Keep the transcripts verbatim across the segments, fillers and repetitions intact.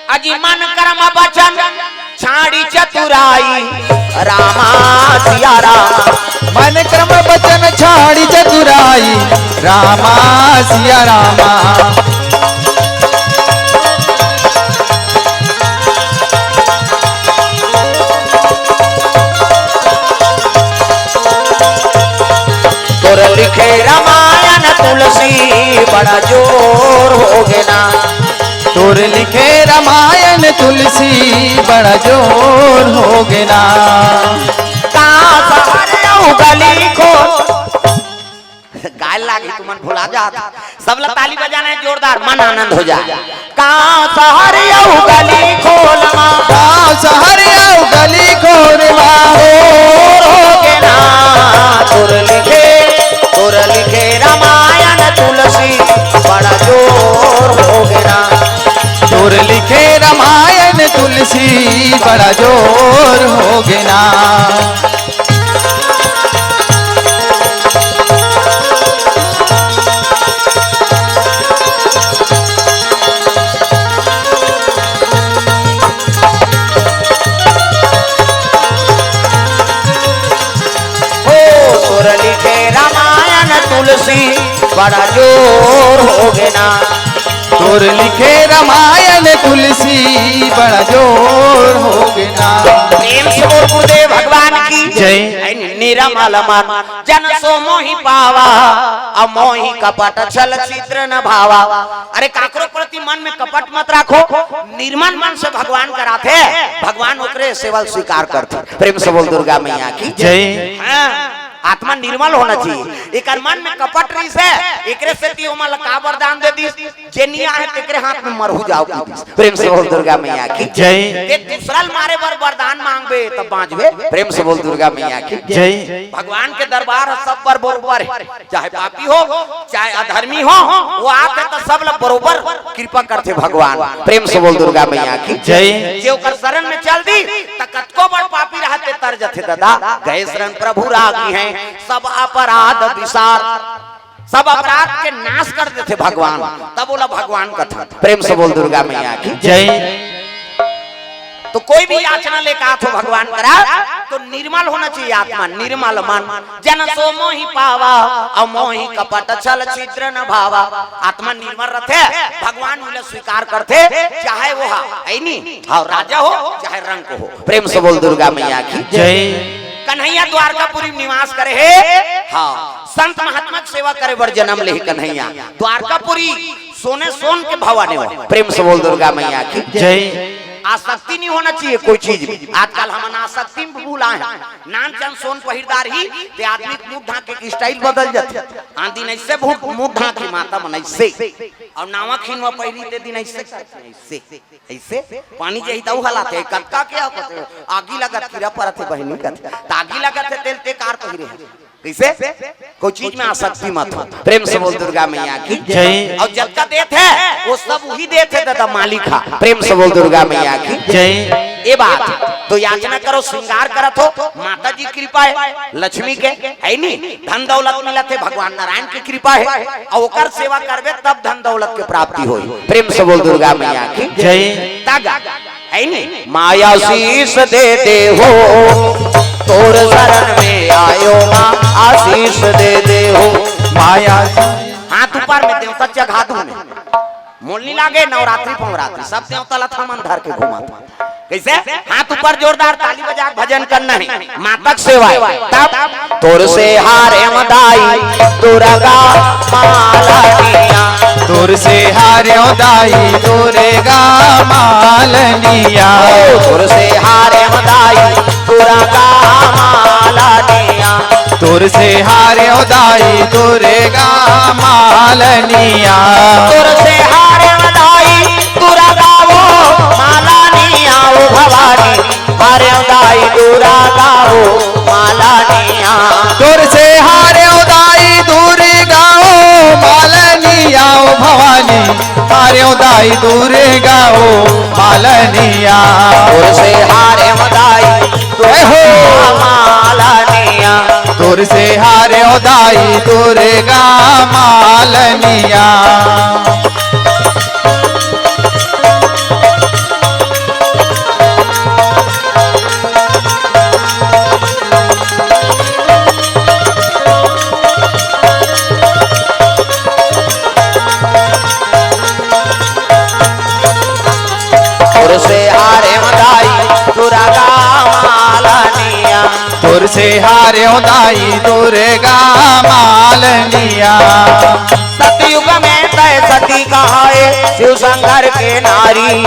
अजी मन कर्म बचन छाड़ी चतुराई, रामा सिया रामा। मन कर्म बचन छाड़ी चतुराई, रामा सिया रामा। तोर लिखे रामायण तुलसी बड़ा जोर होगे ना। तोर लिखे रामायण तुलसी बड़ा जोर होगे ना। कहाँ शहर अउ गली को गाय लागी तुमन भुला जात। सबला ताली बजाना हे जोरदार, मन आनंद हो जाए। गाँव शहर अउ गली खोर मा। गाँव शहर अउ गली खोर मा। जोर होगे ना, तोर लिखे, तोर लिखे रामायण तुलसी बड़ा जोर होगे ना। तोर लिखे रामायण तुलसी बड़ा जोर होगे ना। ओ तोर लिखे रामायण तुलसी बड़ा जोर होगे ना। तोर लिखे रामायण तुलसी बड़ा जोर होगे ना। प्रेम से बोल गुरुदेव भगवान की जय। निरमल मन जन सो मोहि पावा, अउ मोहि कपट छल छिद्र न भावा। अरे काकरो प्रति मन में कपट मत राखो, निर्मल मन से भगवान कराथे, भगवान ओकरे सेवा स्वीकार करथे। प्रेम से बोल दुर्गा मैया की जय। हाँ, आत्मा निर्मल होना चाहिए। एकर मन में कपट रहिस हे, एकरे सेती ओमन ला का वरदान दे दिस? जे निया हे तेकरे हाथ में मरहू जाव की दिस। प्रेम से बोल दुर्गा मैया की जय। ते दूसरा ल मारे बर वरदान मांगबे तब बांचबे। प्रेम से बोल दुर्गा मैया की जय। भगवान के दरबार ह सब बर बरोबर हे, चाहे पापी हो, चाहे अधर्मी हो, वो आथे त सब ल बरोबर कृपा करथे भगवान। प्रेम से बोल दुर्गा मैया की जय। जे ओकर शरण में चल दी त कतको बड़ पापी रहते तर जथे दादा। गए शरण प्रभु रागी हैं, सब अपराध विसार। सब अपराध के नाश कर देथे भगवान, तब ओला भगवान कथन। प्रेम से बोल दुर्गा मैया की जय। तो कोई भी याचना लेकर आथो भगवान करा, तो निर्मल होना चाहिए आत्मा, निर्मल मन। जन सो मोहि पावा, अउ मोहि कपट छल छिद्र न भावा। आत्मा निर्मल रथे, भगवान ओला स्वीकार करथे, चाहे वो हा, है नी? हाँ, राजा हो, चाहे रंक हो। प्रेम से बोल दुर्गा मैया की जय। कन्हैया द्वारकापुरी में निवास करे हे। हाँ, संत महात्मा के सेवा करे बर जन्म ले हे कन्हैया। द्वारकापुरी सोने सोन के भवन हे। प्रेम से बोल दुर्गा मैया की जय। आसक्ति नहीं होना चाहिए कोई चीज में। आजकल हमन आसक्ति में भुलाए हैं। नान चन सोन पहिरदार ही ते आदमी के मुंह ढांके के स्टाइल बदल जाथे। हाँ, दिन ऐसे भूत मुंह ढांके माता मन ऐसे। अउ नावा खिनवा पहिरी ते दिन ऐसे करथे, ऐसे। ऐसे पानी जही तऊ हलाथे, कतका के हो कथे, आगी लगत कीरा परत हे बहिनी कथे। त आगी लगत हे तेल ते कार पहिरे हे। कइसे? कोई चीज में आसक्ति मत हो। प्रेम से बोल दुर्गा मैया की जय। अउ जतका देत हे, वो सब उही देत हे दादा मालिक हा। प्रेम से बोल दुर्गा मैया की जय। ए बात, तो याचना करो, श्रृंगार करत हो, माता जी कृपा हे, लक्ष्मी के, है नी? धन दौलत मिलत हे, भगवान नारायण की कृपा हे, अउ ओकर सेवा करबे तब धन दौलत के प्राप्ति होई। प्रेम से बोल दुर्गा मैया की जय। तागा, है नी? माया शीश दे दे हो, तोर शरण में आयो माँ, आशीष दे दे हो। माया हाथ ऊपर में देवता चघा दूं मैं। मोल नी लागे, नवरात्रि फवरात्रि, सब देवता ला थमन धर के घुमात। कइसे? हाथ ऊपर जोरदार ताली बजा के भजन करना हे। माता के सेवा हे। तब तोर से हारे मदाई दुर्गा मालनिया। तोर से हारे दाई दुर्गा मालनिया। ओ, तोर से हारे मदाई दुर्गा मालनिया। तोर से हारे दाई दुर्गा मालनिया। तोर से हारे दाई दुर्गा वो मालनिया ओ भवानी, हारे दाई दुर्गा वो मालनिया। तोर से हारे दाई दुर्गा वो मालनिया ओ भवानी, हारे दाई दुर्गा वो मालनिया। तोर से हारे दाई दुर्गा मालनिया। तोर से हारे दाई दुर्गा मालनिया। से हार्यो दाई दुर्गा मालनिया। सतयुग में तय सती कहाए शिव शंकर के नारी।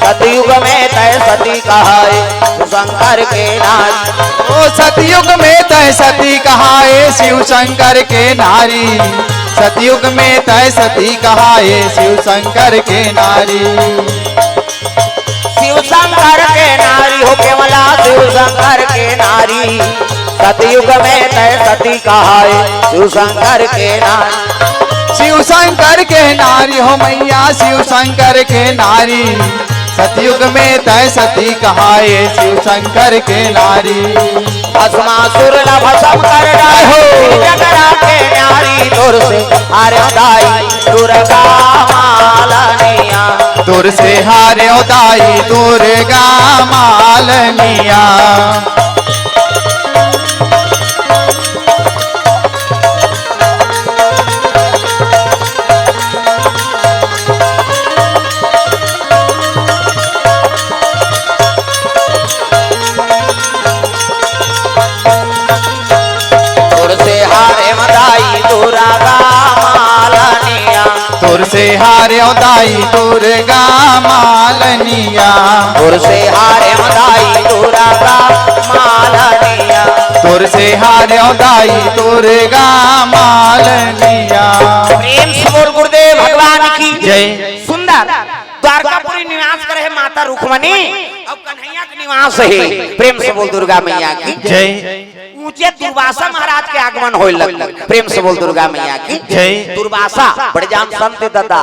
सतयुग में तय सती कहाए शिव शंकर के नारी। ओ सतयुग में तय सती कहाए शिव शंकर के नारी। सतयुग में तय सती कहाए शिव शंकर के नारी। शिव शंकर के नारी हो केवला, शिव शंकर के नारी। सतयुग में तय सती कहाए शिव शंकर के नारी। शिव शंकर के नारी हो मैया, शिव शंकर के नारी। सतयुग में तय सती कहाए शिव शंकर के नारी। भस्मासुर ला भस्म कर डाले हो। जगरा के नारी तोर से हार्यो दाई दुर्गा मालनिया। तोर से हार्यो दाई दुर्गा मालनिया। तोर से हार्यो दाई दुर्गा मालनिया। तोर से हार्यो दाई दुर्गा मालनिया। तोर से हार्यो दाई दुर्गा मालनिया। तोर से हार्यो दाई दुर्गा मालनिया। प्रेम से बोल गुरुदेव भगवान की जय। सुंदर द्वारकापुरी निवास करे है माता रुक्मणी और कन्हैया के निवास है। प्रेम से बोल दुर्गा मैया की जय। ऊंचे दुर्वासा महाराज के आगमन होए लग। प्रेम से बोल दुर्गा मैया की जय। दुर्वासा बड़े जान संत दादा,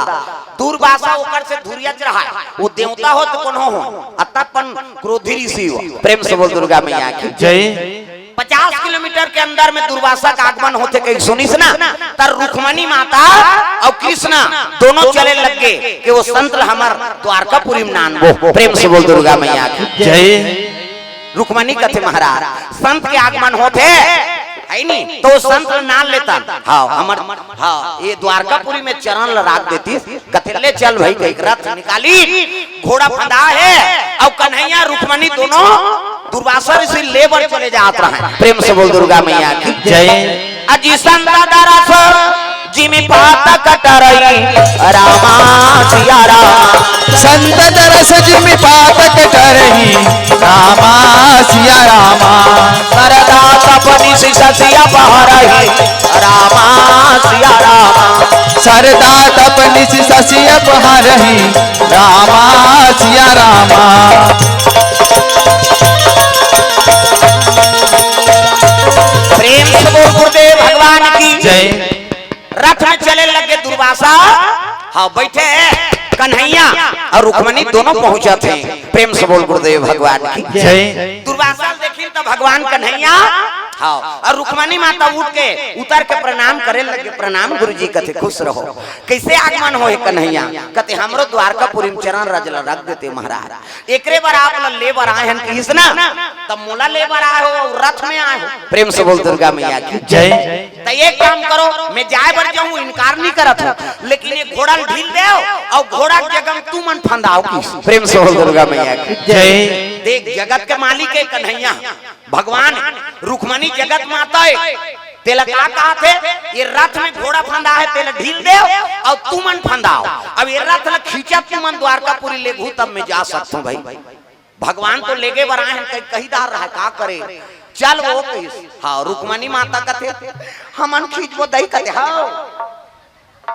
दुर्वासा ओकर से धुरियच रहा है। वो देवता हो तो कोनो हो, अतपन क्रोधी ऋषि हो। प्रेम से बोल दुर्गा मैया की जय। पचास किलोमीटर के अंदर में दुर्वासा का आगमन होते कहीं सुनिस ना, तर रुक्मणी माता और कृष्णा दोनों चले लग गए कि वो संत ल हमर द्वारकापुरी में नानबो। प्रेम से बोल दुर्गा मैया की जय। रुक्मणी कथे महाराज, संत के आगमन होत हे, है नी, तो संत ल नान लेता। हाँ, हमर, हाँ, ये द्वारकापुरी में चरण ल राख देती। कथे ले चल भाई, कहिके रथ निकाली, घोड़ा फंदा है, और कन्हैया रुक्मणी दोनों दुर्वासा ऋषि ले बर चले जात रहे। प्रेम से बोल दुर्गा मैया की जय। अजी संत दरस जिमि पातक टरही रामा सिया राम। संत दरस जिमि पातक टरही रामा सिया रामा। सरदा तप निसि ससि अप हरही रामा सिया रामा। सरदा तप निसि ससि अप हरही रामा सिया रामा। प्रेम से बोल गुरुदेव भगवान की जय। रथ में चले लगे दुर्वासा, हाँ, बैठे हैं कन्हैया और रुक्मणी दोनों पहुंचत हैं। प्रेम से बोल गुरुदेव भगवान की जय। दुर्वासा देखिन तो भगवान कन्हैया, हाँ, और रुक्मणी माता उठ के उतर के प्रणाम करे लगे। प्रणाम गुरुजी, कथे खुश रहो। कैसे आगमन होए कन्हैया? कथे हमरो द्वारकापुरी में चरण रज ल रख देते महाराज। एकरे बर आप ल ले बर आए हन कहिस ना, तब मोला ले बर आए हो अउ रथ में आए हो। प्रेम से बोल दुर्गा मैया की जय। त एक काम करो, मैं जाए बर जाहूं, इनकार नहीं करत हूं, लेकिन ये घोड़ा ल ढील देव अउ घोड़ा के जगह में तुमन फंदाव कहिस। प्रेम से बोल दुर्गा मैया की जय। देख, जगत के मालिक है कन्हैया, भगवान रुक्मणी जगत माता है। तेला का कहाथे? ये रथ में घोड़ा फंदा है, तेला ढील देव अउ तुमन फंदाव। अब ये रथ ल खींचत तुमन द्वारकापुरी लेगहू, तब मैं जा सकत हूं भाई। भगवान तो लेगे बर आए हैं, कही, कही दार रहा, का करे? चल वो कहिस। हाँ, रुक्मणी माता कथे, हमन खींचबो दई कथे, हाँ।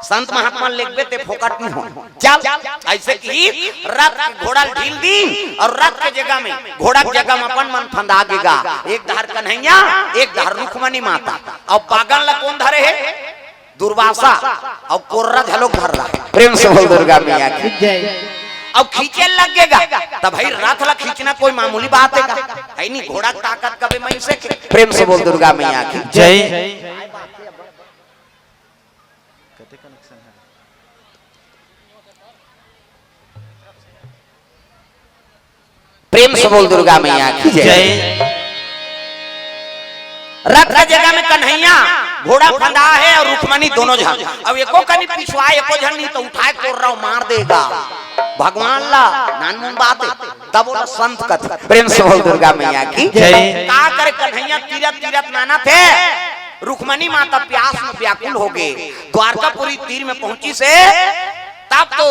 संत महात्मा लेगबे ते फोकट नहीं हो। चल, ऐसे कि रथ घोड़ा ढील दी और रथ के जगह में, घोड़ा के जगह में अपन मन फंदा गेगा। एक धार कन्हैया, एक धार रुक्मणी माता। अब बागन ला कौन धरे है? दुर्वासा। अब कोर्रा घलो धर रहा है। प्रेम से बोल दुर्गा मैया की जय। अब खींचे लगेगा, तब भाई रथ ला खींचना कोई मामूली बात है का? है नहीं, घोड़ा के ताकत कभी मैं से। प्रेम से बोल दुर्गा मैया की जय। प्रेम से बोल दुर्गा मैया की जय। जय। रथ के जगह में कन्हैया, घोड़ा फंदा है और रुक्मणी दोनों झन। अब एको कनी पिछुआ, एको झन नहीं तो उठाए कोर्रा मार देगा। भगवान ला नानमुन बात है। तब ओला संत कथे। प्रेम से बोल दुर्गा मैया की जय। का करे कन्हैया तीरथ तीरथ नाना थे, रुक्मणी माता प्यास में व्याकुल हो गए। द्वारकापुरी तीर में पहुंची से तब तो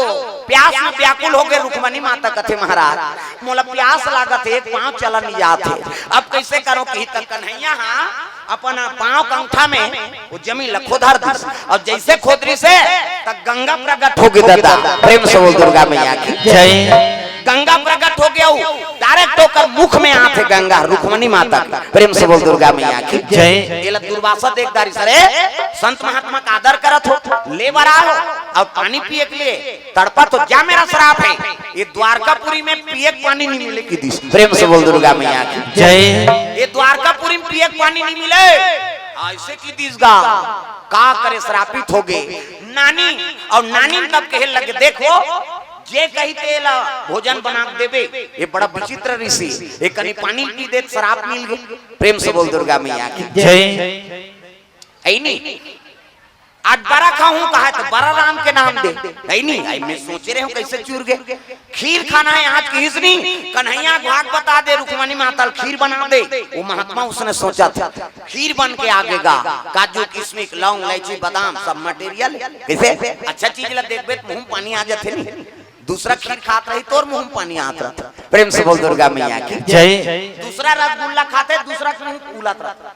प्यास में व्याकुल हो गए। रुक्मणी माता कथे महाराज मोला प्यास लागत है, एक पांव चला नहीं जात है, अब कैसे करो कि तब कन्हैया हाँ अपन पांव के अंगठा में वो जमीन ला खोदर दिस। और जैसे खोदरी से तब गंगा प्रकट हो गई दादा। प्रेम से बोल दुर्गा मैया की जय। गंगा प्रकट हो गया, डायरेक्ट ओकर मुख में आथे गंगा रुक्मणी माता के। प्रेम से बोल दुर्गा मैया की जय। एला दुर्वासा देख डारिस रे, संत महात्मा का आदर करत हो, ले बर आए हो और पानी पिए के लिए तड़पत हो, जा मेरा श्राप है, ये द्वारकापुरी में पिए के पानी नहीं मिले कि दिस। प्रेम से बोल दुर्गा मैया की जय। ये द्वारकापुरी में पिए के पानी नहीं मिले, ऐसे कि दिस गा का करे, श्रापित हो गए। नानी और नानी तब कहे लगे, देखो जे कही तेला भोजन बना के देबे। ये बड़ा विचित्र ऋषि, ये कनी पानी पी दे, श्राप मिल गए। प्रेम से बोल दुर्गा मैया की जय। ऐ नी, आज बरा खाहूं कहा तो बरा राम के नाम दे। ऐ नी, आई मैं सोचे रहे हूं कैसे चूर गए। खीर खाना है आज की इसनी, कन्हैया भाग बता दे, रुक्मणी माता खीर बना दे। वो महात्मा उसने सोचा था खीर बन के आगे गा, काजू किशमिश लौंग इलायची बादाम सब मटेरियल। कैसे अच्छा चीज ला देखबे तो मुंह में पानी आ जाते नहीं। दूसरा खीर खात रही तोर मुंह में पानी आत रहता। प्रेम से बोल दुर्गा मैया की जय। दूसरा रसगुल्ला खाते दूसरा के मुंह फूलत रहता।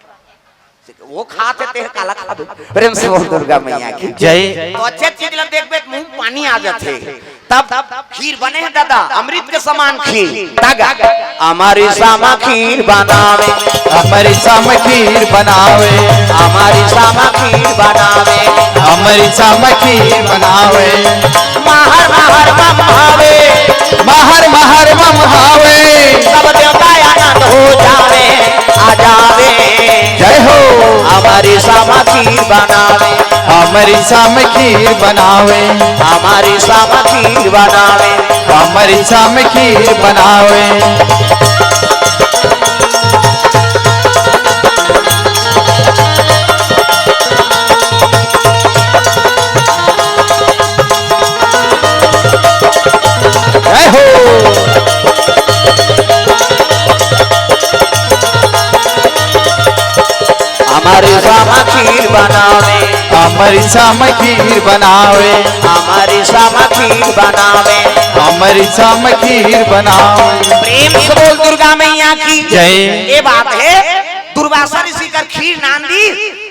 वो खाते तेह काला खाबे। प्रेम से बोल दुर्गा मैया की जय। तो अच्छे चीज ला देखबे तो मुंह में पानी आ जाते। तब खीर बने है दादा, अमृत के समान खीर। तागा अमर सम खीर बनावे, अमर सम खीर बनावे, अमर सम खीर बनावे, अमर सम खीर बनावे। महर महर मम हवे, महर महर मम हवे। सब देवता आनंद हो जावे, आ जावे। जय हो। अमर सम खीर बनावे, अमर सम खीर बनावे, अमर सम खीर बनावे, अमर सम खीर बनावे। जय हो। अमर सम खीर बनावे, अमर सम खीर बनावे, अमर सम खीर बनावे, अमर सम खीर बनावे। प्रेम से बोल दुर्गा मैया की जय। ये बात है दुर्वासा ऋषि कर खीर नांदी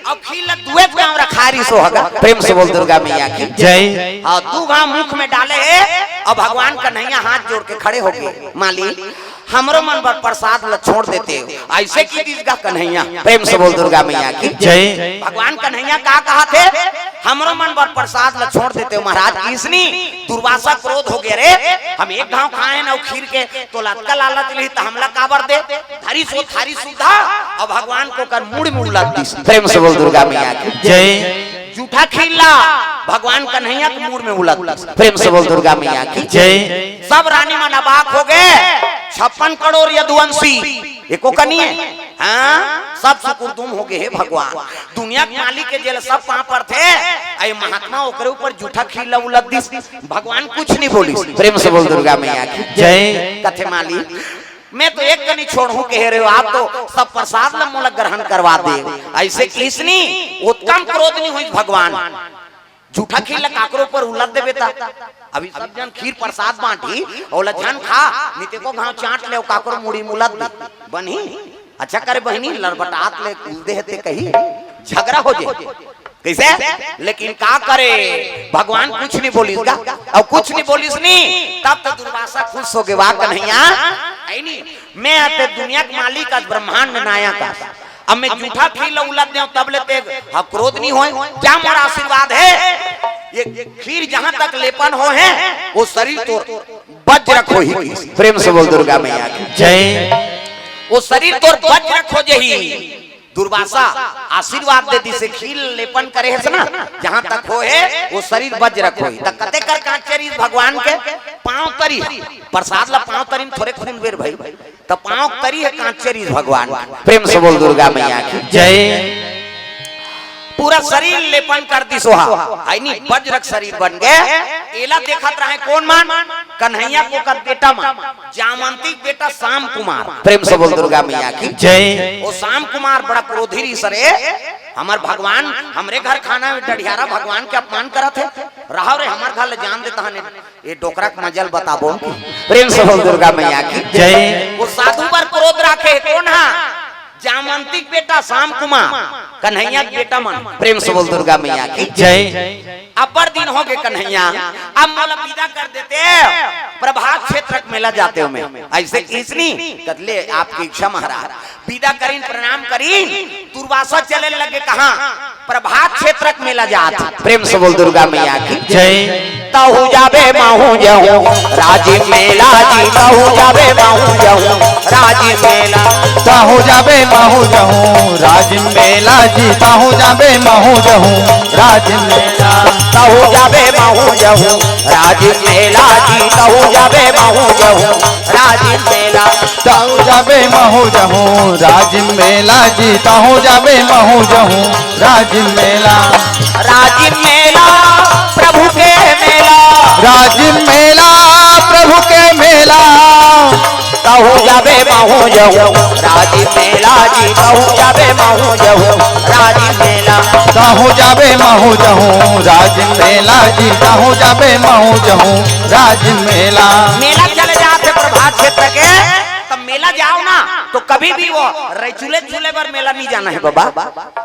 और खीर ला दुए गांव रखा रिसो हगा। प्रेम से बोल दुर्गा मैया की जय। हाँ, दू घाव मुख में डाले है और भगवान कन्हैया हाथ जोड़ के खड़े हो गए, मालिक हमरो मन बर प्रसाद ला छोड़ देते हो, ऐसे कि दिस गा कन्हैया। प्रेम से बोल दुर्गा मैया की जय। भगवान कन्हैया का कहा थे, हमरो मन बर प्रसाद ला छोड़ देते हो महाराज। किसनी दुर्वासा क्रोध हो गया रे, हम एक घाव खाए ना खीर के, तो लतका लालच ली तो हमला काबर दे। धरी सो थारी सुधा और भगवान को कर मुड़ में उलट दिस। प्रेम से बोल दुर्गा मैया की जय। जूठा खीर ला भगवान कन्हैया के मुड़ में उलट दिस। प्रेम से बोल दुर्गा मैया की जय। सब रानी मन अबाक हो गए, छप्पन करोड़ यदुवंशी एको कनिए, हाँ, सब सुकुरदुम हो गए। हे भगवान, दुनिया के मालिक के जेल सब पांव पर थे, अये महात्मा ओकरे ऊपर जूठा खीर ला उलट दिस। भगवान कुछ नहीं बोलिस। प्रेम से बोल दुर्गा मैया की जय। कथे मालिक मैं तो एक कनी छोड़हूं कहे रहे हो, आप तो सब प्रसाद ला मोला ग्रहण करवा दे। ऐसे किसनी उत्तम क्रोध नहीं हुई भगवान। जूठा खीर ला काकरो ऊपर उलट देबे ता। अभी सब जन खीर प्रसाद बांटी, ओला झन खा, निते को घाव चाट ले, काकरो मुड़ी मुलत दे। बनी? अच्छा करे बहिनी, लड़बटात ले कूद दे ते कही, झगड़ा हो जे। कैसे? लेकिन का करे, भगवान कुछ नहीं बोलिस का, और कुछ नहीं बोलिस नहीं, तब तो दुर्वासा खुश हो गए, वाह कन्हैया, है नहीं? मैं आते दुनिया के मालिक, आज ब्रह्मांड नायक, आज अब मैं जूठा खीर ला उलट देव, तब लेते हाँ क्रोध नहीं होए। क्या मोर आशीर्वाद है? ये खीर जहां तक लेपन हो है, वो शरीर तो वज्र खोही की। प्रेम से बोल दुर्गा मैया की जय। वो शरीर तो वज्र खोजे ही। दुर्वासा आशीर्वाद दे दिसे, खीर लेपन करे है ना, जहां तक हो है वो शरीर वज्र खोही। त कते कर कांचे रिस भगवान के पांव तरी है, प्रसाद ला पांव तरी में थोरे खून बेर भाई, त पांव तरी है कांचे रिस भगवान के। प्रेम से बोल दुर्गा मैया की जय। पूरा शरीर लेपन कर दिस ओहा, है नी, वज्र के शरीर बन गे। एला देखत रहे कोन मन? कन्हैया के ओकर बेटा मन, जामंती के बेटा श्याम कुमार। प्रेम से बोल दुर्गा मैया की जय। वो श्याम कुमार बड़ा क्रोधी रहिस रे, हमर भगवान, हमरे घर खाना में डढ़ियारा भगवान के अपमान करत हे, रहो रे, हमर घर ले जान देता हने, ये डोकरा के मजा ल बताबो। प्रेम से बोल दुर्गा मैया की जय। वो साधु पर क्रोध राखे हे कोन हा? जामंती के बेटा श्याम कुमार, कन्हैया के बेटा मन। प्रेम से बोल दुर्गा मैया की जय। अब्बड़ दिन हो गे कन्हैया, अब मोला विदा कर देते, प्रभात क्षेत्र के मेला जातेंव मैं। अइसे किहिस नी, कथे ले आपकी इच्छा महाराज। विदा करिन, प्रणाम करिन, दुर्वासा चले लगे कहाँ? प्रभात क्षेत्र के मेला जात। प्रेम से बोल दुर्गा मैया की जय। तहु जाबे महू जहूँ राजिम मेला जी, तहु जाबे महू जहूँ राजिम मेला। तहु जाबे महू जहूँ राजिम मेला जी, तहु जाबे महू जहूँ राजिम मेला। तहु जाबे महू जहूँ राजिम मेला जी, तहु जाबे महू जहूँ राजिम मेला। तहु जाबे महू जहूँ राजिम मेला जी, तहु जाबे महू जहूँ राजिम मेला। राजिम मेला प्रभु के मेला। राजिम मेला प्रभु के मेला। तहु जाबे महू जहूँ राजिम मेला जी, तहु जाबे महू जहूँ राजिम मेला। तहु जाबे महू जहूँ राजिम मेला जी, तहु जाबे महू जहूँ राजिम मेला। मेला चले जात हे प्रभात क्षेत्र के, तब मेला जाओ ना, तो कभी भी वो रैचुले झूले बर मेला नहीं जाना है बाबा।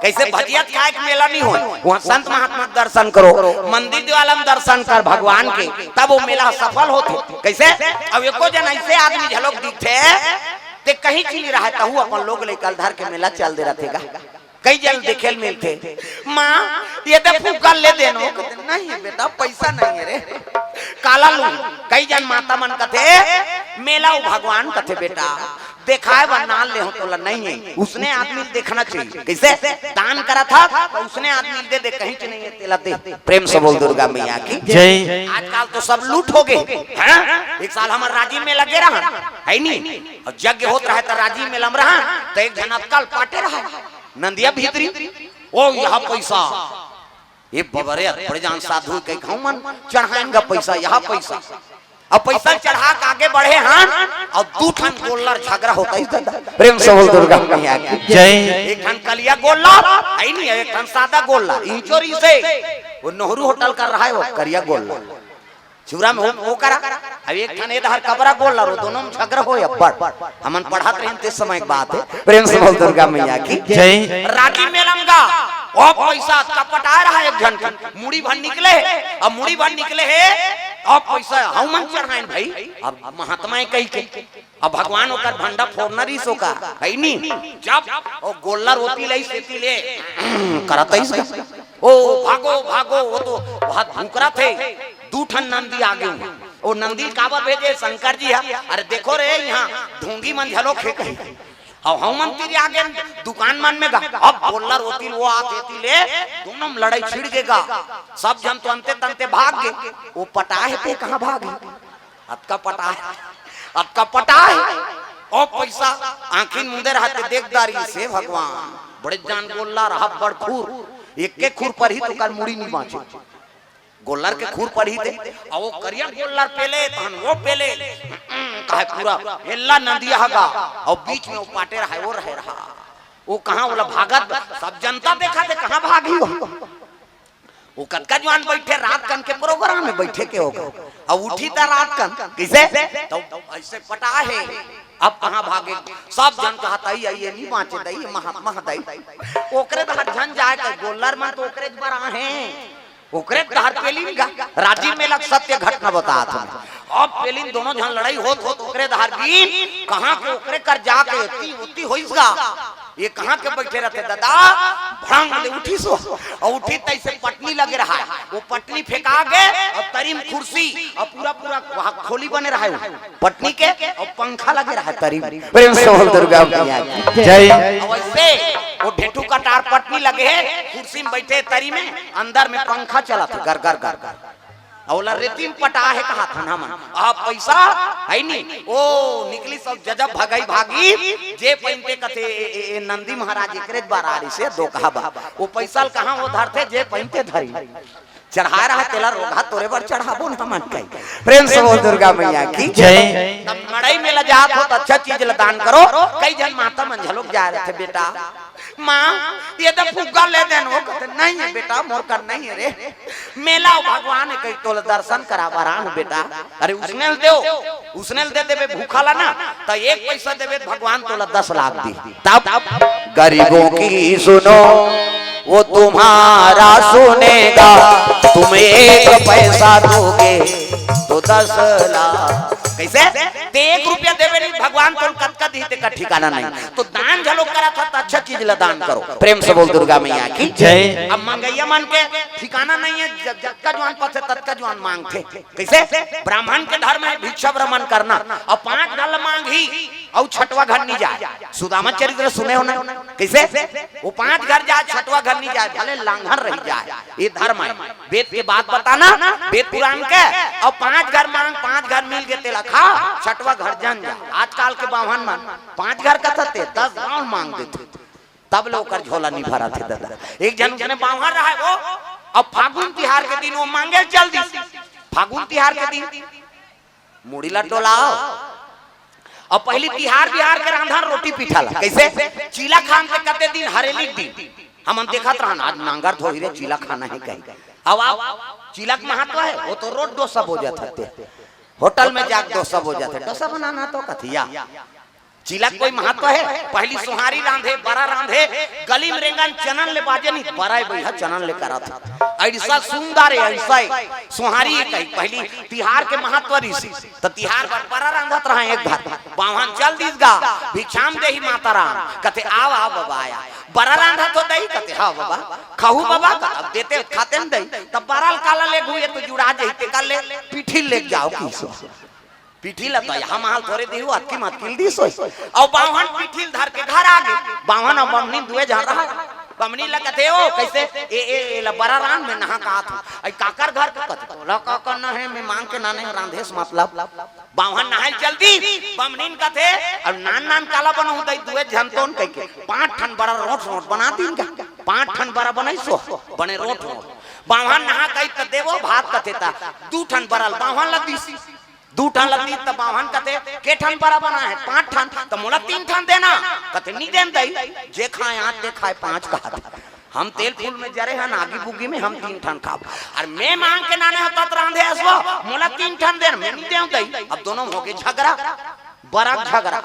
कइसे भजिया खाए के मेला नहीं होय, वहाँ संत महात्मा के दर्शन करो, मंदिर देवाला में दर्शन कर भगवान के, तब वो मेला सफल होथे। कइसे? अब एको जन अइसे आदमी झलोक दिखथे, ते कहीं चीज रहे, तहू अपन लोग लइका ल धर के मेला चल दे रथे गा। कई जन देखे ल मिलथे, "माँ, ये दे फूका ले देनो।" कथे, "नहीं बेटा, पैसा नहीं है रे।" काला लू, कई जन माता मन कथे, "मेला वो भगवान कथे बेटा, देखाए बर नान ले हो तोला नहीं है।" उसने आदमी ल देखना चाहिए। कइसे? दान करत हस, तो उसने आदमी ल दे दे, कहीं च नहीं है, तेला दे। प्रेम से बोल दुर्गा मैया की जय। आजकल तो सब लूट हो गे, हैं? एक साल हमर राजिम मेला गे रहा, है नी? अउ यज्ञ होत रहे त राजिम मेला में रहा, त एक झन अतका ल पाटे रहा, नंदिया भीतरी, "ओ, यहाँ पैसा।" ए बबरे, बड़े जान साधु के कहूँ मन चढ़ाएन गा पैसा, यहाँ पैसा। अब पैसा चढ़ा के आगे बढ़े हन, अउ दू ठन गोल्लर झगरा होत हे दादा। प्रेम से बोल दुर्गा मैया की जय। एक ठन कलिया गोल्लर, है नी, एक ठन सादा गोल्लर, इंचोरी से। वो नेहरू होटल कर रहा है वो करिया गोल्लर। चूरा में हो, वो करा। अब एक ठन ए डहर कबरा गोल्लर, वो दोनों में झगरा होय अब्बड़। हमन पढ़त रहेन ते समय के बात हे। प्रेम से बोल दुर्गा मैया की जय। राजिम मेला में गा, ओ पैसा अतका पटाए रहा एक झन के, मुड़ी भर निकले हे, अब मुड़ी भर निकले हे, अब पैसा हउ मन चढ़ाएन भाई, अब महात्मा हे कहि के, अब भगवान ओकर भंडा फोड़ना रहिस ओकर, है नी? जब ओ गोल्लर ओती ले, सेती ले, करत आइस गा। "ओ भागो, भागो, वो तो बहुत भूकरत हे।" दू ठन नंदी आगे हूँ। ओ नंदी ल काबर भेजे शंकर जी हा? "अरे देखो रे, यहाँ ढोंगी मन झलोक हे कहीं।" अउ हमन तीर आगे दुकान मन में गा। अब गोल्लर ओती ले, वो आत एती ले, दोनों में लड़ाई छिड़ गे गा। सब झन तो अंते तंते भाग गे। वो पटाए हे ते कहाँ भागे? अतका पटाए, अतका पटाए। ओ पैसा, आँखी ल मूंदे रहा ते देख डारिस हे भगवान। बड़े जान गोल्लर, अब्बड़ खुर, एके खुर परही त ओकर मुड़ी नी बाँचे। गोल्लर के खुर परही ते, अउ वो करिया गोल्लर पेले, तहन वो पेले, कहे पूरा हेल्ला नंदिया ह गा, अउ बीच में वो पाटे रहा, वो रहे रहा। वो कहाँ, ओला भागत, सब जनता देखत हे, कहाँ भागही वो? वो कतका जुवान बइठे, रात कन के प्रोग्राम में बइठे के होगा। अब उठी त रात कन, कइसे? त अइसे पटाए हे, अब कहाँ भागे? सब झन कहत, "अई, अई, ये नी बाँचे दई, ये महात्मा दई।" ओकरे डहर झन जाए के, गोल्लर मन तो ओकरे बर आहे, ओकरे डहर पेलिन गा। राजिम मेला के सत्य घटना बतात हँव। अब पेलिन, दोनों झन लड़ाई होत होत ओकरे डहर गिन, कहाँ के ओकरे कर जाके एती ओती होइस गा। ये कहाँ के बइठे रहिथे दादा? भड़ंग ले उठिस वो, अउ उठिस त अइसे पटनी लगे रहा हे, वो पटनी फेंका गे, अउ तरी म खुर्सी, अउ पूरा पूरा वहाँ खोली बने रहा हे वो पटनी के, अउ पंखा लगे रहा हे तरी म। प्रेम से बोल दुर्गा मैया की जय। अउ अइसे वो ढेठू कटार पटनी लगे हे, खुर्सी में बइठे तरी में, अंदर में पंखा चलत हे, गर गर गर गर। अउ ओला रेती म पटा हे कहाथन हमन। अब पइसा हे नी, ओ निकली सब जजब भगई भागी, जे पहिनते कथे, ए, ए, ए, नंदी महाराज एकरेच बर आ रिसे, दो कहा बा। ओ पइसा ल कहाँ ओ धरथे, जे पहिनते धरी। चढ़ाय रहा तेला रोगहा तोरे बर चढ़ाबो न हमन कही। प्रेम से बोल दुर्गा मैया की जय। तब मड़ई में ल जात हो त अच्छा चीज ल दान करो। कई झन माता मन घलोक जाय रथे, बेटा, माँ, ये तो फुग्गा ले देन। ओ कथे, नहीं हे बेटा, मोर कर नहीं हे रे। मेला अउ भगवान हे कही, तोला दर्शन करा बर आन बेटा। अरे उसने ल देव, उसने ल दे देबे भूखा ला ना, त एक पइसा देबे त भगवान तोला दस लाख दी। तब गरीबों की सुनो, वो तुम्हारा सुनेगा, तुम एक पैसा दोगे तो दस लाख। कइसे? ते एक रुपया देबे नहीं, भगवान तोला कतका दिही तेकर ठिकाना नहीं। तो दान घलो करत हव त अच्छा चीज ला दान करो। प्रेम से बोल दुर्गा मैया की जय। अब मंगइया मन के ठिकाना नहीं हे, ज-, जतका जुआन पथे ततका जुआन मांगथे। कइसे? ब्राह्मण के धर्म हे भिक्षा भ्रमण करना। अब पांच घर ल मांगही अउ छठवा घर नी जाय। सुदामा चरित्र सुने हो ना? कइसे? ओ पांच घर जाय, छठवा घर नी जाय, भले लांघन रहि जाय। ये धर्म हे। वेद के बात बताना, वेद पुरान के, अउ पांच घर मांग, पांच घर मिल गे तेला खा, छठवा घर झन जा। आजकल के बाम्हन मन पांच घर कथथे, दस गांव मांग देथे, तब ले ओकर झोला नी भरत हे ददा। एक झन उसने बाम्हन रहय वो, अब फागुन तिहार के दिन वो मांगे ल चल दिस। फागुन तिहार के दिन मुड़ी ला डोलाव। अब पहिली तिहार बिहार के रांधन रोटी पीठा ला। कइसे? चीला खान ते कते दिन, हरेली के दिन। हमन देखत रहन, आज नांगर धोही रे, चीला खाना हे कही। अब आप चीला के महत्व हे, वो तो रोज डोसा बोजत हते। होटल में जाके डोसा बोजत हे। डोसा बनाना तो कथिया। चीला के कोई महत्व हे? पहिली सोहारी रांधे, बरा रांधे, गली में रेंगन चनन ले बाजे नी, बरा ए बइहा चनन ले करत हे। अइसा सुंदर हे, अइसा हे। सोहारी ए कही, पहिली तिहार के महत्व रिहिस। त तिहार बर बरा रांधत रहय एक घर। बाम्हन चल दिस गा, भिक्षा म देही माता राम। कथे, "आव, आव बबा, आया।" बरा रांधत हो दई, कथे, "हाँ बबा।" "खाहू बबा?" कथे, "अब देते खाते न दई।" "तब बरा ल काला लेगहू, ये तो जुड़ा जही, तेकर ले पीठी ल लेग जाव किसो।" पीठी ल तो इहाँ महल थोरे दिहू, अतकी म अतकी ल दिस होही। अउ बाम्हन पीठी ल धर के घर आ गे। बाम्हन अउ बम्हनी दुए झन रहय। बम्हनी ल कथे, "ओ, कइसे? ए, ए, ए, ला बरा रांध, में नहा के आत हंव।" "अई काकर घर के?" कथे, "तोला का करना हे, में मांग के लाने हंव, रांधे से मतलब।" बाम्हन नहाय ल चल दिस, बम्हनी ल कथे, "अब नान नान काला बनाहूं दई, दुए झन तोन," कहिके पांच ठन बरा रोंठ रोंठ बना दिन गा। पांच ठन बरा बनाइस ओ, बने रोंठ रोंठ। बाम्हन नहा के आइस त देवो भात कथे, त दू ठन बरा ल बाम्हन ल दिस। दू ठन ल दिस त बाम्हन कथे, "के ठन बरा बना हे?" "पांच ठन।" "त मोला तीन ठन देना।" कथे, "नी देन दई, जे खाय आंच ते खाय पांच," कहा। "हम तेल फूल में जरे हन, आगी बुगी में हम तीन ठन खाब। अउ में मांग के लाने हंव त रांधे हस वो, मोला तीन ठन देन, में नी देंव दई।" अब दोनों में होगे झगरा, बरा के झगरा।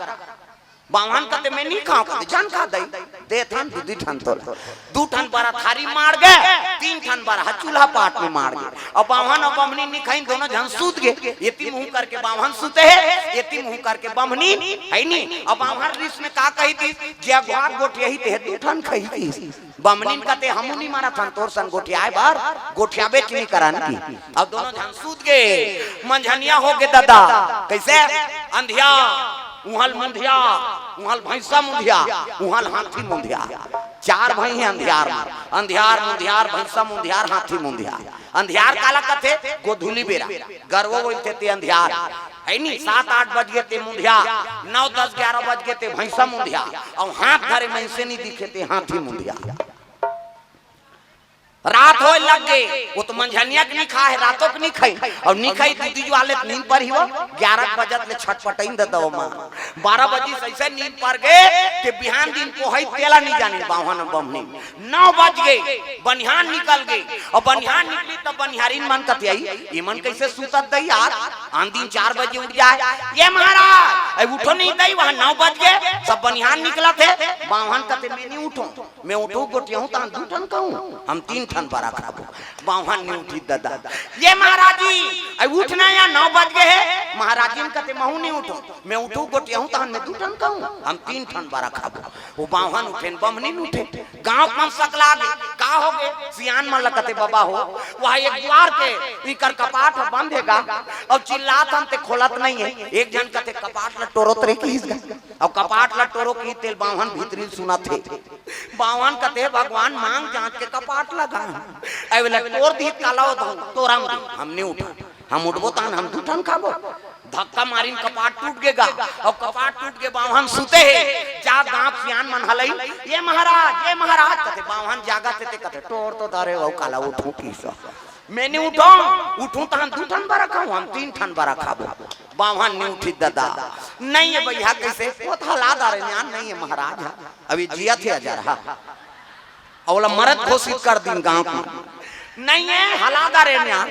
बाम्हन कथे, "में नी खांव।" कथे, "झन खा दई, देथन दू दू ठन तोला।" दू ठन बरा थारी माड़ गे, तीन ठन बरा ह चूल्हा पाट में माड़ गे। अब बाम्हन अउ बम्हनी नी खाइन, दोनों झन सूत गे। एती मुंह करके बाम्हन सूते हे, एती मुंह करके बम्हनी, हे नी। अब बाम्हन रिस में का कहि दिस, "जे अघवा गोठियाही तेह दू ठन खइही।" बम्हनी ल कथे, "हमू नी मानत हन तोर सन गोठियाय बर, गोठियाबेच नी करन," कहि। अब दोनों झन सूत गे, मंझनिया होगे ददा। कइसे? अंधिया, उहां ल मुंधिया, उहां ल भइसा मुंधिया, उहां ल हाथी मुंधिया। चार भई हे अंधियार म, अंधियार, मुंधियार, भइसा मुंधियार, हाथी मुंधिया। अंधियार काला कथे? गोधूली बेरा, गरवा बोलथे ते अंधियार। हे नी, सात आठ बज गे ते मुंधिया, नौ दस ग्यारह बज गे ते भइसा मुंधिया, अउ हाथ धरे मइनसे नी दिखे ते हाथी मुंधिया। रात होय लग गे, ओ तो मंझनिया के नी खाय हे, रातो के नी खाय, अउ नी खाय, दीदी जो आले त नींद परही वो, ग्यारह बजत ले छटपटइन ददा ओ मां। बारह बजे से अइसे नींद पर गे के बिहान दिन कोहई तेला नी जानिन बाम्हन बम्हनी। नौ बज गे, बनिहान निकल गे, अउ बनिहान निकली त बनिहारिन मन कथे, "अई, एमन कइसे सूतत दई यार, आन दिन चार बजे उठ जाय।" "ये महाराज, अई उठो नहीं दई, वहां नौ बज गे, सब बनिहान निकलत हे।" बाम्हन कथे, "में नी उठों।" "में उठहूं गोठियाहूं तहां दू ठन खाहूं, हम तीन ठन बरा खाबो।" बाम्हन नी उठिस ददा। "ये महाराज जी, अई उठना या नौ बज गे हे।" महाराजिन कथे, "महूं नी उठों, में उठहूं गोठियाहूं तहां में दू ठन खाहूं, हम तीन ठन बरा खाबो।" ओ बाम्हन उठेन, बम्हनी नी उठे। गांव मन सकला गे, का हो गे? सियान मन ल कथे, "बबा हो, वह एक द्वार के इकर कपाट ह बंद हे गा, अउ चिल्लात हन ते खोलत नहीं है।" एक झन कथे, "कपाट ल टोरोत रे," किहिस गा, अउ कपाट ल टोरो कि तेल बांभन भीतरी सुनत हे। बांभन कथे, "भगवान मांग जांच के कपाट ल गा, अउ एला टोर दिही त काला हो धऊ, टोरम दे, हम नहीं उठा।" हम उठबो तहन हम दू ठन खाबो। धक्का मारिन कपाट टूट गे गा, अउ कपाट टूट गे बांभन सुते हे। जा गांव सियान मन हलई, "ये महाराज, ये महाराज," कथे बांभन जागत हे ते कथे, "टोर तो दारे अउ काला उठूं किहिस। मैं नहीं उठूं, उठूं तहन दू ठन बरा खाऊं, हम तीन ठन बरा खाबो।" बांभन नहीं उठिस ददा, "नहीं ये भैया कइसे?" "वो तो हला दारे न्यान नहीं ये महाराज ह, अभी जियत हे अजरहा।" अउ ओला मरत घोषित कर दिन गांव के। "नहीं है, हला दारे न्या,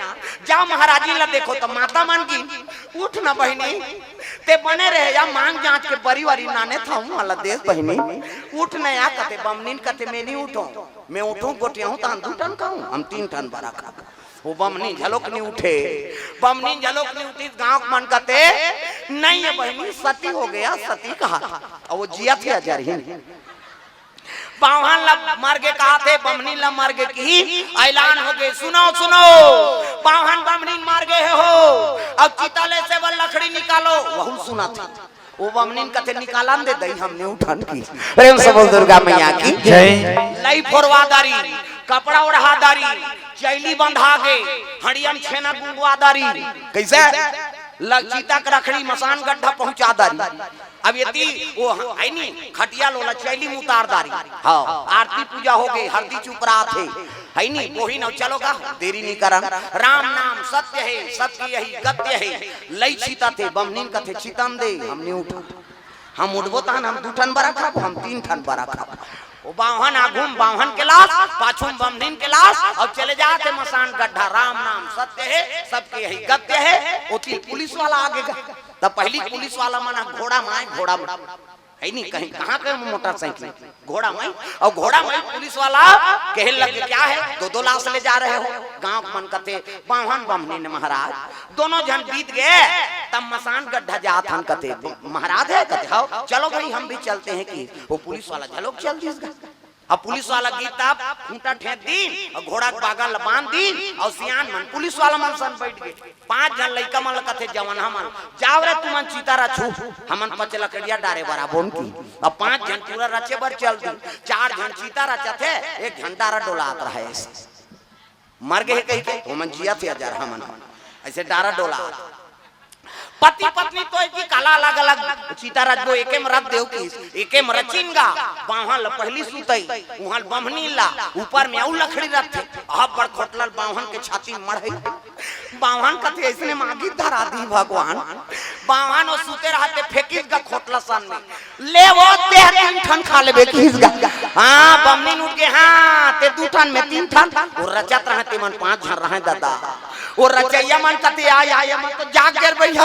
जा महाराजी ला देखो।" त माता मन की, "उठ न बहिनी, ते बने रहे या मांग जांच के बरी वारी नाने था हूं वाला देश बहिनी, उठ न या," कथे बमनीन कथे, "मैं नहीं उठूं, मैं उठूं गोटियाहूं तहन दू ठन खाऊं, हम तीन ठन बरा खा।" वो बमनीन झलोक नहीं उठे, बमनीन झलोक नहीं उठिस। गांव के मन कथे, "नहीं है बहिनी, सती हो गया, सती कहा था।" अउ वो जियत हे अजरही। बांभन ल मर गे कहाथे, बमनीन ल मर गे किही, ऐलान हो गे, "सुनो, सुनो, बांभन बमनीन मर गे हे हो, अब चिता ले से बर लकड़ी निकालो।" वहू सुनत हे। वो बमनीन कथे, "निकालन दे दई, हम नहीं उठन किहिस।" प्रेम से बोल दुर्गा मैया की जय। लई फोरवा दारी, कपड़ा ओढ़ा दारी, चैली बंधा गे, हड़ियन छेना गुंगवा दारी। कइसे? ल-, चिता के रखड़ी मसान गड्ढा पहुंचा दारी। अब एती वो है नी, खटिया ल ओला चैली म उतार दारी। हाँ, आरती पूजा हो गे, हरदी चुपरात हे, है नी, वही न चलो गा, देरी नहीं करन। "राम नाम सत्य है, सबकी यही गत्य है।" लई चिता थे, बमनीन कथे, "चितन दे, हम नहीं उठा, हम उठबो तहन हम दू ठन बरा खाबो, हम तीन ठन बरा खाबो।" वो बांभन आगू म बांभन के लाश, पाछू म बमनीन के लाश, अउ चले जाथे मसान गड्ढा। "राम नाम सत्य है, सबकी यही गत्य है।" ओती पुलिस वाला आगे गा। त पहिली पुलिस वाला मन ह घोड़ा म आय, घोड़ा म, है नी, कहीं कहाँ के मोटरसाइकिल, घोड़ा म आय, अउ घोड़ा म आय पुलिस वाला कहे लगे, "क्या है, दो दो लाश ले जा रहे हो?" गांव के मन कथे, "बांभन बमनीन महाराज, दोनों झन बीत गे, तब मसान गड्ढा जात हन," कथे, "महाराज है?" कथे, "हव।" "चलो भाई, हम भी चलते हैं," किहिस वो पुलिस वाला झलोक चल दिस गा। अब पुलिस वाला गिस तब खूंटा ठेंक दिन अउ घोड़ा के बागा ल बांध दिन अउ सियान मन पुलिस वाला मन सन बैठ गे। पांच झन लइका मन ल कथे, जवनहा मन, "जाव रे तुमन चिता रचहू, हमन पच लकड़िया डारे बर आबोन," किहिस। अब पांच झन पूरा रचे बर चल दिन, चार झन चिता रचत हे, एक झन डारा डोलात रहे। मर गे हे कहिके, ओमन जियत हे अजरहा मन। अइसे डारा डोला। पति पत्नी तो एक ही काला अलग-अलग चिता रचबो, एके म रच देव किहिस, एके म रचिन गा, बांभन ल पहिली सुतई, उहां ल बमनीन ला, ऊपर म अउ लकड़ी रखथे, अब्बड़ खोटला ल बांभन के छाती म मढ़ई। बांभन कथे, "अइसने मांगी धरा दिही भगवान।" बांभन ओ सुते रहत हे, फेंकिस गा खोटला सन म। "ले वो, तें तीन ठन खा लेबे," किहिस गा। हाँ, बमनीन उठ गे, "हाँ, तें दू ठन, मैं तीन ठन।" वो रचत रहय, तेमन पांच झन रहय ददा। वो रचइया मन कथे, "आय, आय, हमन तो जाग गेन भैया,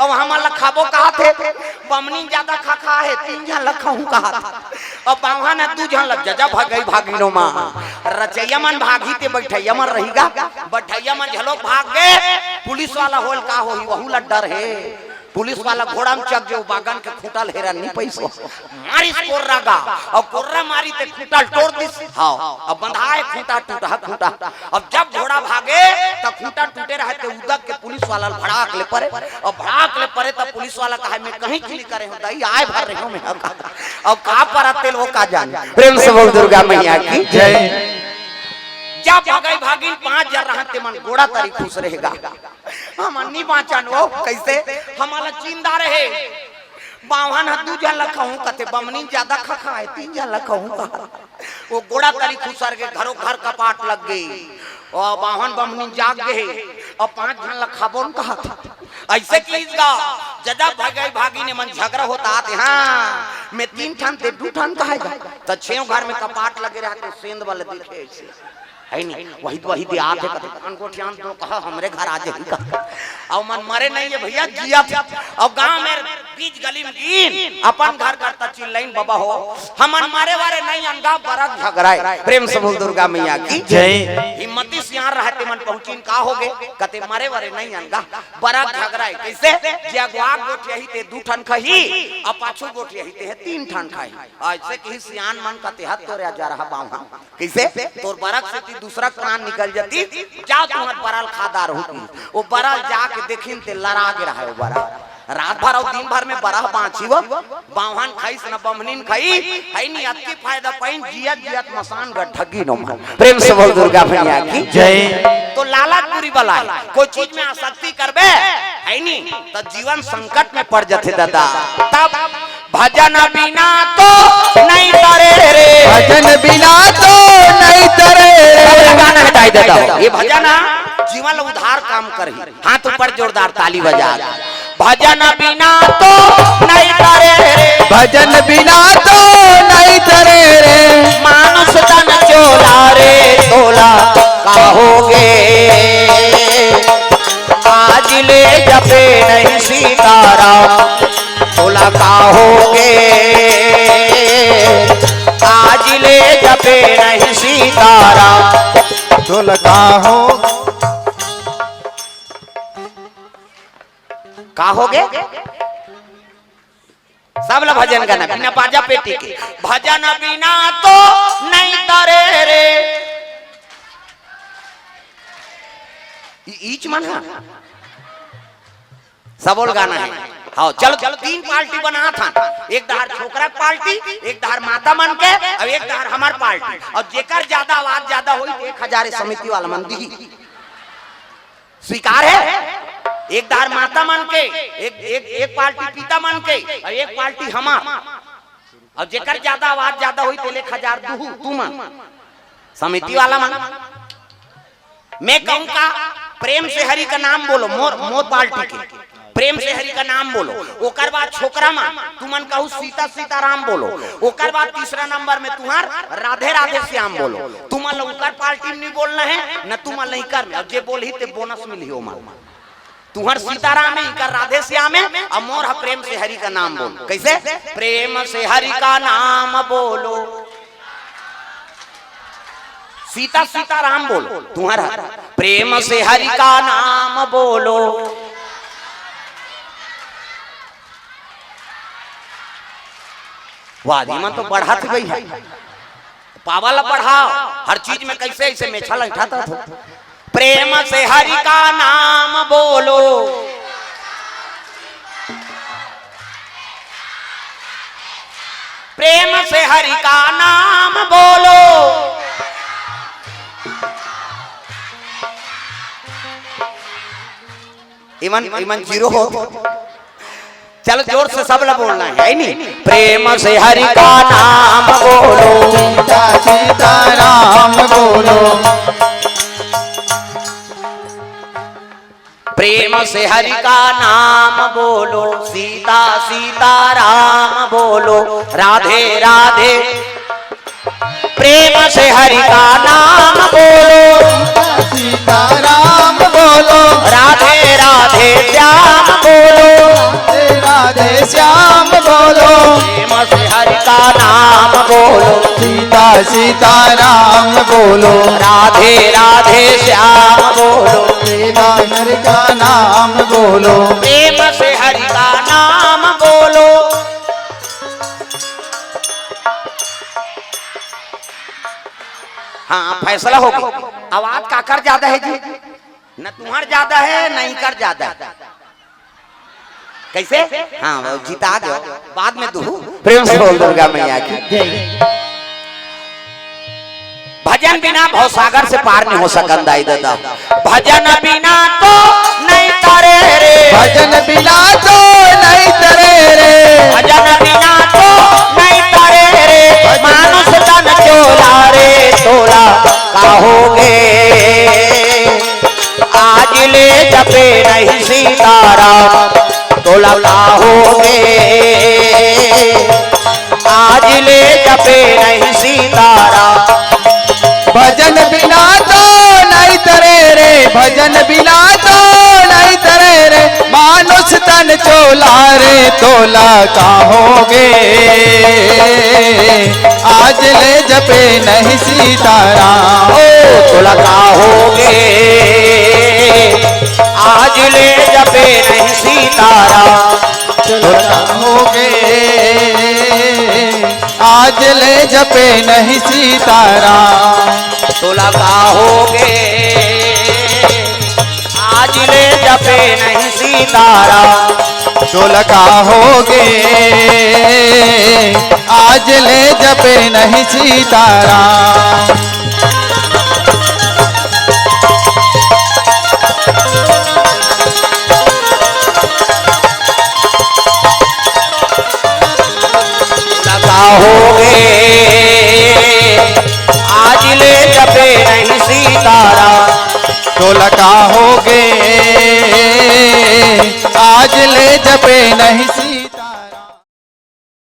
अब हमन ल खाबो," कहाथे। बमनीन जादा खा खा हे, तीन झन ल खाहूं कहाथे। अब बांभन ह दू झन ल, जजा भगई भागिनो मा। रचइया मन भागही ते बइठइया मन रही गा। बइठइया मन झलोक भाग गे। पुलिस वाला होय ल का होही, वहू ल डर हे। पुलिस वाला घोड़ा म चघ गे, ओ बागन के खूंटा ल हेरन नइ पइस। मारिस कोर्रा गा, अउ कोर्रा मारिस ते खूंटा ल टोर दिस। हव, अब बंधाय खूंटा, टूटहा खूंटा। अब जब घोड़ा भागे, त खूंटा टूटे रहय, ते उदक के पुलिस वाला ल भड़ाक ले परे। अब भड़ाक ले परे, त पुलिस वाला कहय, "मैं कहीं चोरी करे हंव दई, आय भर रहे हंव मैं ह।" अब का परत तेला ओ का जाने। प्रेम से बोल दुर्गा मैया की जय। जब भगई भागिन पांच झन रहन, तेमन गोड़ा तरी खुश रहे गा। हमन नइ बांचन ओ, कइसे? हमन ला चिंदा रहे। बांभन ह दू झन ल खाहूं कथे, बमनीन जादा खा खा हे, तीन झन ल खाहूं कहा। ओ गोड़ा तरी खुसर गे, घरो घर कपाट लग गे। ओ बांभन बमनीन जाग गे हे, अउ पांच झन ल खाबोन कहा। अइसे किहिस गा, जजा भगई भागिन मन झगरा होत हे, हाँ, मैं तीन ठन ते दू ठन कहे गा। त छेव घर म कपाट लगे रहय, सेंध वाला दिखे अइसे। है नी, वही तो, वही दे आथे कथे, "कौन गोठियान तो कहा, हमरे घर आ जाही," कहा। अउ मन मरे नहीं हे भैया, जियत हे। अउ गांव म बीच गली में गीन, अपन घर करता चिल्लाइन, "बबा हो, हमन मरे वरे नहीं अन गा, बरग झगराए।" प्रेम से बोल दुर्गा मैया की जय। हिम्मती सियान रहते मन पहुंचिन, "का होगे?" कथे, "मरे वरे नहीं अन गा, बरग झगराए।" कइसे? जे अगवा गोठियाही ते दू ठन खही, अउ पाछू गोठियाही ते ह तीन ठन खही। अइसे कही सियान मन कथे, "हत तोरे अजरहा बावहा।" कइसे? "तोर बरग सेती दूसरा प्राण निकल जतिस, जा तुंहर बरा ल खा डारहूं।" ओ बरा ल जाके देखिन ते लरा गे रहय ओ बरा। रात भर अउ दिन भर में बरा बांचिस ओ, बावहन खाइस न बमनिन खाइस, हइ नी, अतकी फायदा पाइन, जियत जियत मसान गड्ढगिन ओमन। प्रेम से बोल दुर्गा मैया की जय। तो लालच बुरी बला हे, कोई चीज में आसक्ति करबे, हइ नी, त जीवन संकट में पड़ जथे दादा। तब भजन बिना तो नहीं तरे रे। भजन बिना तो नहीं तरे रे। अब ये गाना हटाई देता हूँ। ये भजन ह, जीवन ल उद्धार काम करही। हाथ ऊपर जोरदार ताली बजा। भजन बिना तो नहीं तरे रे। भजन बिना तो नहीं तरे रे। मानुष तन चोला रे तोला का होगे। आज ले जपे नहीं सीताराम तोला का होगे। आज ले जपे नहीं सीताराम तोला का हो, का होगे? सब ला भजन गाना, बिना बाजा पेटी के। भजन बिना तो नहीं तरे रे। ई-, ईच मन ह। सबोल गाना हे। हाँ, चलो, चलो, तीन पार्टी बनात हन। एक डहर छोकरा के पार्टी, एक डहर माता मन के, अउ एक डहर हमर पार्टी। अउ जेकर ज्यादा आवाज ज्यादा होई, त एक हजार समिति वाला मन दिही। स्वीकार हे? एक डहर माता मन के, एक, एक, एक पार्टी पिता मन के, अउ एक पार्टी हमर। अउ जेकर ज्यादा आवाज ज्यादा होई, तेले एक हजार दुहू, तुमन। समिति वाला मन। मैं कहूं का, प्रेम से हरि का नाम बोलो, मोर, मोर पार्टी के। प्रेम से हरि का नाम बोलो। ओकर बाद छोकरा मन, तुमन कहू सीता सीताराम बोलो। ओकर बाद तीसरा नंबर में तुंहर राधे राधे श्याम बोलो। तुमन ल ओकर पार्टी में नहीं बोलना हे, न तुमन ल इकर में। अउ जे बोलही ते बोनस मिलही ओमन। तुंहर सीताराम हे, इकर राधे श्याम हे, अउ मोर ह प्रेम से हरि का नाम बोलो। कइसे? प्रेम से हरि का नाम बोलो। सीता सीताराम बोलो, तुंहर ह। प्रेम से हरि का नाम बोलो। वाह, इमन तो बढ़त गई हे। पावर ला बढ़ाव, हर चीज में कइसे अइसे मेछा लइठात हो। प्रेम से हरि का नाम बोलो। प्रेम से हरि का नाम बोलो। इमन, इमन जीरो हो। चलो, जोर से सब ला बोलना हे, हे नी? प्रेम से हरि का नाम बोलो। सीता सीताराम बोलो। प्रेम से हरि का नाम बोलो, सीता सीताराम बोलो, राधे राधे। प्रेम से हरि का नाम बोलो। सीताराम बोलो। राधे राधे श्याम बोलो। राधे राधे श्याम बोलो। प्रेम से हरि का नाम बोलो। सीता सीताराम बोलो। राधे राधे श्याम बोलो। प्रेम हरि का नाम बोलो। प्रेम से हरि का नाम बोलो। हाँ, फैसला हो गया। आवाज काकर ज्यादा हे जी? न तुंहर ज्यादा हे, न इकर ज्यादा हे। कइसे? हाँ, वो जिता गयो। बाद में दुहू। प्रेम से बोल दुर्गा मैया की। भजन बिना भवसागर से पार नहीं हो सकन दाई दादा। भजन बिना तो नहीं तरे रे। भजन बिना तो नहीं तरे रे। भजन बिना तो नहीं तरे रे। मानुष तन चोला रे तोला का होगे। आज ले जपे नहीं सीताराम तोला का होगे। आज ले जपे नहीं सीताराम। भजन बिना तो नहीं तरे रे, भजन बिना तो नहीं तरे रे। मानुष तन चो तोला रे तोला का होगे, आज ले जपे नहीं सीताराम। ओ तोला का होगे, आज ले जपे नहीं सीताराम। तोला का होगे, आज ले जपे नहीं सीताराम। तोला का होगे, आज ले जपे नहीं सीताराम। तोला का होगे, आज ले जपे नहीं सीताराम। का होगे, आज ले जपे नहीं सीताराम। तोला का होगे, आज ले जपे नहीं